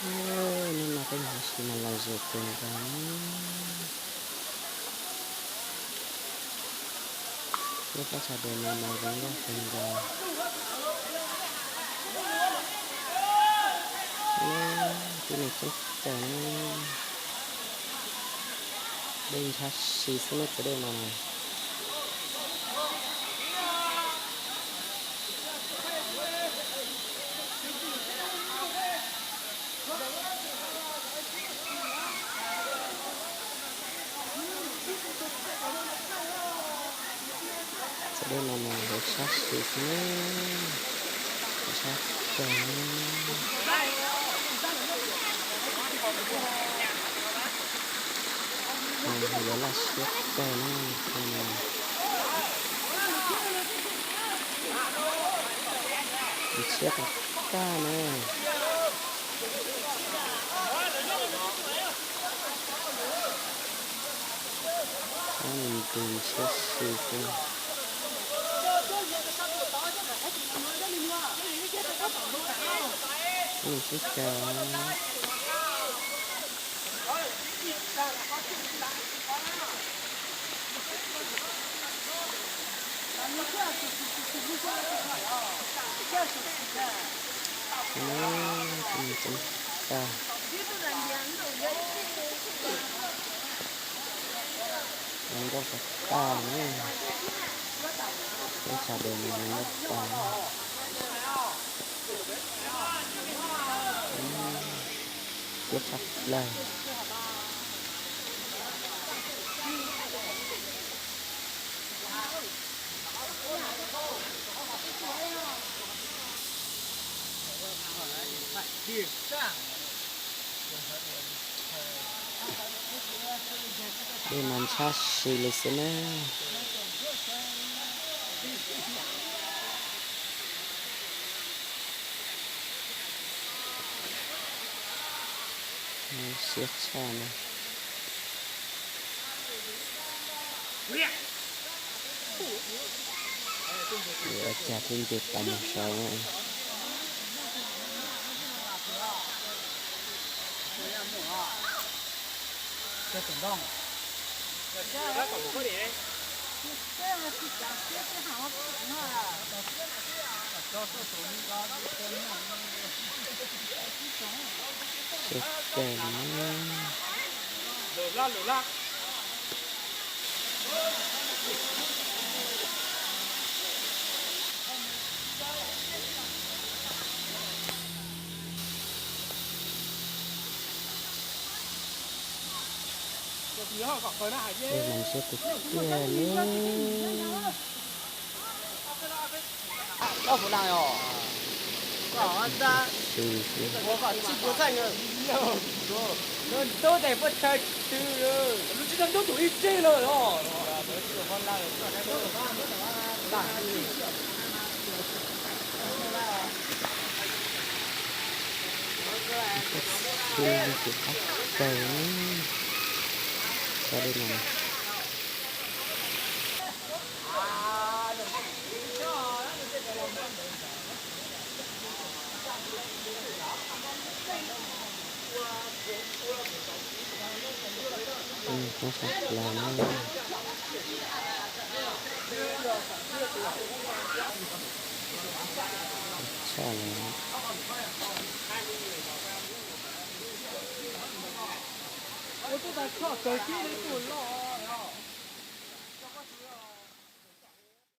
Hnub no peb mus ua si mas los zoo kawg nkaus na. Lub plab tsa de no mas zoo nkauj kawg nkaus. Tib neeg coob kawg na. Dej ntshab si xwb na, tus dej no na. Tus dej no mas heev tshab si xwb na, heev tshaj kawg na. Heev lawv laj siab kawg na, no. Ntshiab tag tag na. Nws tus ntshiab si xwb. Nws sib cav. Nws coob tag. Zoo nkauj tag tag na. Lub tsa de no zoo nkauj tag. Siab tshaj plaws. Dej mas ntshab si li xwb na. Siab tshaj na. Ua cas twb nce tau mus saud na. Siab kawg li. Dej mas ntshiab tiag tiag li. Tab sis xwb. Tus qab kawg, tso dej no. Tus no sab plaws na. Tshaj li. Ua tuaj tas tshoj kawg tib li tus loj.